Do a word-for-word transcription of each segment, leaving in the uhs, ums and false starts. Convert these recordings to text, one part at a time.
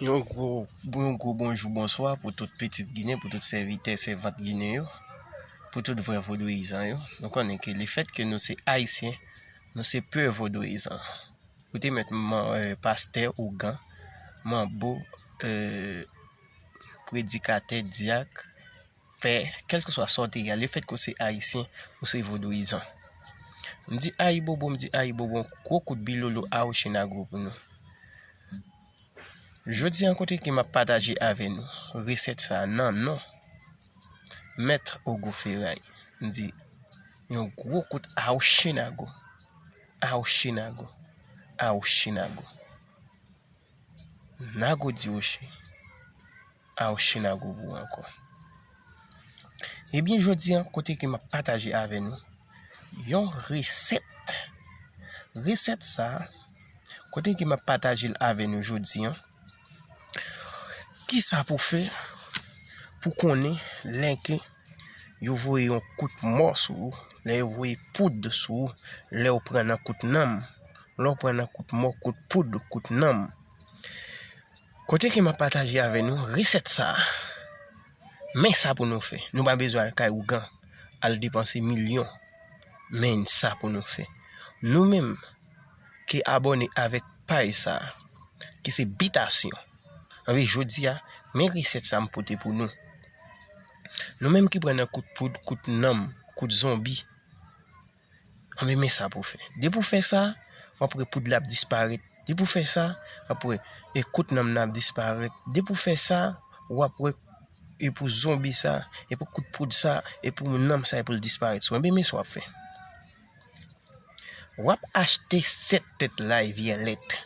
Yon gwo, yon gwo bonjou, bonswa pou tout pitit Ginen, pou tout sèvitè, sèvant Ginen yo, pou tout vrè vodouyizan yo. Nou konnen ke lefèt ke nou se Ayisyen, nou se pur vodouyizan. Ou te mèt man, eh, pastè, ougan, manbo, eh, predikatè, dyak, pè, kèlkeswa sa w te ye a, lefèt ke w se Ayisyen, ou se vodouyizan. M di ayibobo, m di ayibobo, gwo kout bilolo, awochenago pou nou. Jodi a, kote ke m ap pataje avè nou resèt sa a nan non Mèt Ogo Feray, m di yon gwo kout awochenago, awochenago, awochenago. Nago di woche, awochenago pou ou ankò. Ebyen, jodi a, kote ke m ap pataje avè nou yon resèt. Resèt sa a, kote ke m ap pataje l avè nou jodi a, kisa pou fè pou konnen lè ke yo voye yon kout mò sou ou, lè yo voye poud sou ou, lè w pran nan kout nanm, lè w pran nan kout mò, kout poud, kout nanm. Kote ke m ap pataje avè nou resèt sa a. Men sa pou nou fè. Nou pa bezwen al kay ougan, al depanse milyon. Men sa pou nou fè. Nou menm ki abòne avèk paj sa a, ki se Bitasyon. Anben, jodi a, men resèt sa a m pote pou nou. Nou menm ki pran nan kout poud, kout nanm, kout zonbi, anben, men sa pou w fè. Depi w fè sa, w ap wè poud la ap disparèt. Depi w fè sa, w ap wè, e, kout nanm nan ap disparèt. Depi w fè sa, w ap wè, e, pou zonbi sa, e, pou kout poud sa, e, pou nanm sa, e, pou l disparèt sou. Anben, men sa w ap fè. W ap achte sèt tèt lay vyèlèt.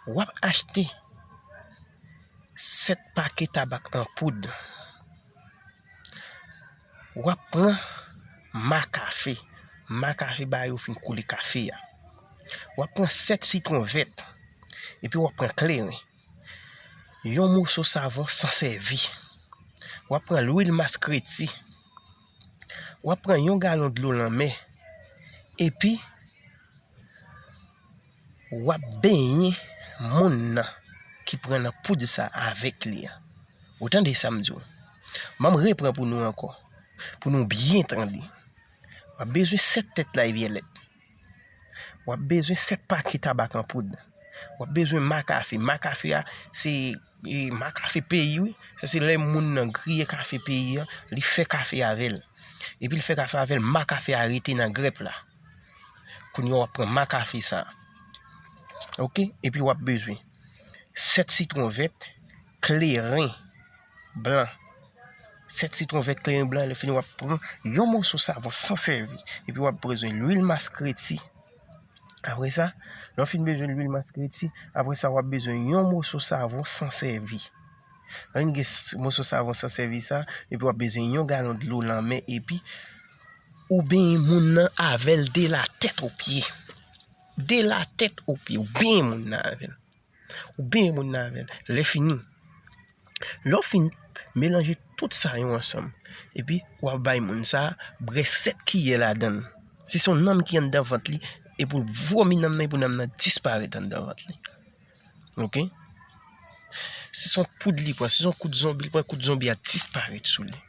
W ap achte sèt pake tabak an poud. W ap pran ma kafe. Ma kafe ba yo fin koule kafe a. W ap pran sèt sitwon vèt. Epi w ap pran kleren. Yon moso savon san sèvi. W ap pran lwil maskreti. W ap pran yon galon dlo lanmè. Epi, w ap benyen moun nan ki pran nan poud sa avèk li a. Ou tande sa m di w? Ban m repran pou nou ankò, pou nou byen tande. W ap bezwen sèt tèt lay vyèlèt. W ap bezwen sèt pake tabak an poud. W ap bezwen ma kafe. Ma kafe a, se, e, ma kafe peyi, wi. Sa se lè moun nan griye kafe peyi a, li fè kafe avè l. Epi l fè kafe avè l, ma kafe a rete nan grèp la. Kounye a w ap pran ma kafe sa. Oke? Epi w ap bezwen sèt sitwon vèt, kleren blan. Sèt sitwon vèt, kleren blan, lè fini w ap pran yon moso savon san sèvi. Epi w ap bezwen lwil maskreti. Apre sa, lè w fin bezwen lwil maskreti, apre sa w ap bezwen yon moso savon san sèvi. Lè w fin gen s-, moso savon san sèvi sa, epi w ap bezwen yon galon dlo lanmè, epi ou benyen moun nan avè l de la tèt o pye. De la tèt o pye, ou benyen moun nan avè l. Ou benyen moun nan avè l. Lè fini, lè w fin melanje tout sa yo ansanm, epi w ap bay moun sa a bwè sèt kiyè ladan l. Si se yon nanm ki anndan vant li, epi w vomi nanm nan, epi nanm nan disparèt anndan vant li. Oke? Si se yon poud li pran, si se yon kout zonbi li pran, kout zonbi a disparèt sou li.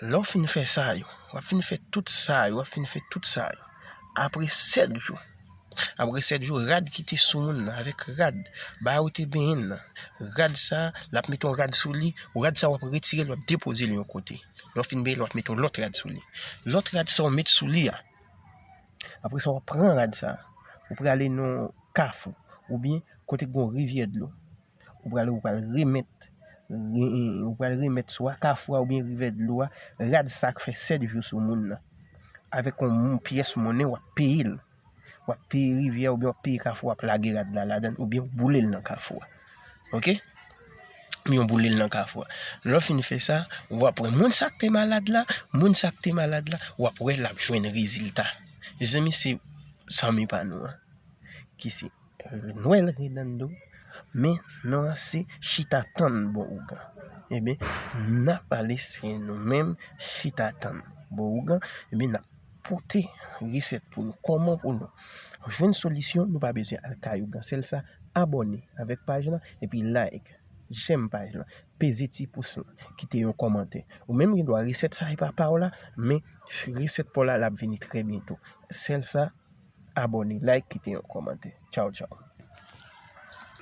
Lè w fin fè sa yo, w ap fin fè tout sa yo, w ap fin fè tout sa yo. Apre sèt jou, apre sèt jou, rad ki te sou moun nan avèk rad, ba yo te benyen nan, rad sa, l ap mete yon rad sou li, rad sa w ap retire l, w ap depoze l yon kote. Lè w fin benyen l, w ap mete yon lòt rad sou li. Lòt rad sa w met sou li a, apre sa w ap pran rad sa, ou prale nan kafou, oubyen kote k gen yon rivyè dlo. Ou prale, ou pral remèt, re-, ou pral remèt swa kafou a oubyen rivyè dlo a, rad sa k fè sèt jou sou moun nan. Avèk yon moun, pyès monnen, w ap peye l. W ap peye rivyè a oubyen w ap peye kafou, w ap lage rad la ladan l, oubyen w boule l nan kafou a. Oke? Oubyen w boule l nan kafou a. Lè w fin fè sa, w ap wè moun sa k te malad la, moun sa k te malad la, w ap wè l ap jwenn rezilta. Zanmi, se zanmi pa nou an, ki se Noël Redondo, men non an se Chita Tann Bon Ougan. Ebyen, n ap pale se nou menm Chita Tann Bon Ougan, ebyen, n ap pote resèt pou nou. Kòman pou nou Jwenn solisyon, nou pa bezwen al kay ougan. Sèl sa, abòne avèk paj lan, epi like, jèm paj lan, peze ti pous lan, kite yon kòmantè. Ou menm gen dwa resèt sa e pa pa w la, men resèt pa w la, l ap vini trè byento. Sèl sa, abòne, like, kite yon kòmantè. Tchaw, tchaw.